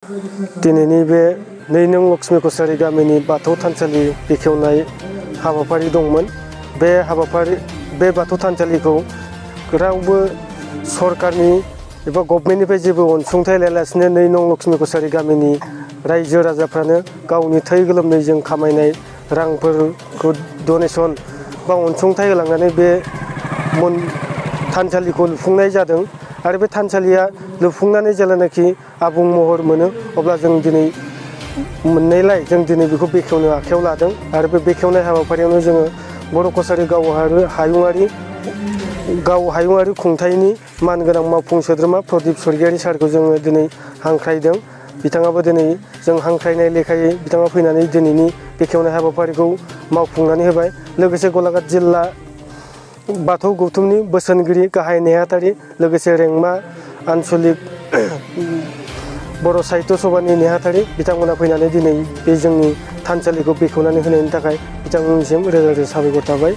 दिनैनि बे 2 नं लक्ष्मी कछारी गामिनि बाथौ थानसालि बेखेवनाय हाबाफारि दंमोन। बे बाथौ थानसालिखौ रावबो सरकारनि एबा गभर्नमेन्टनिफ्राय जेबो अनसुंथाइ लायालासिनो 2 नं लक्ष्मी कछारी गामिनि रायजो राजाफ्रानो गावनि थै गोलोमदैजों खामायनाय रांफोरखौ डनेसन बा अनसुंथाइ होलांनानै बे थानसालिखौ लुफुंनाय जादों। आरो बे थानसालिया लुफुंनानै जेब्लानाखि आबुं महर मोनो अब्ला जों दिनै मोननायलाय जों दिनै बेखौ बेखेवनो आखायाव लादों। आरो बे बेखेवनाय हाबाफारियावनो जोङो बर' कछारी गाव हायुङारि खुंथायनि मानगोनां मावफुं सोद्रोमा प्रदीप स्वरगियारि सारखौ जोङो दिनै हांख्रायदों। बिथाङाबो दिनै जों हांख्रायनाय लेखायै बिथाङा फैनानै दिनैनि बेखेवनाय हाबाफारिखौ मावफुंनानै होबाय। लोगोसे गलाघाट जिल्ला बाथौ गौथुमनि बोसोनगिरि गाहाय नेहाथारि, लोगोसे रेंमा आन्चलिक बर' साहित्य सभानि नेहाथारि बिथांमोना फैनानै दिनै बे जोंनि थानसालिखौ बेखेवनानै होनायनि थाखाय बिथांमोननिसिम रोजा रोजा साबायखर थाबाय।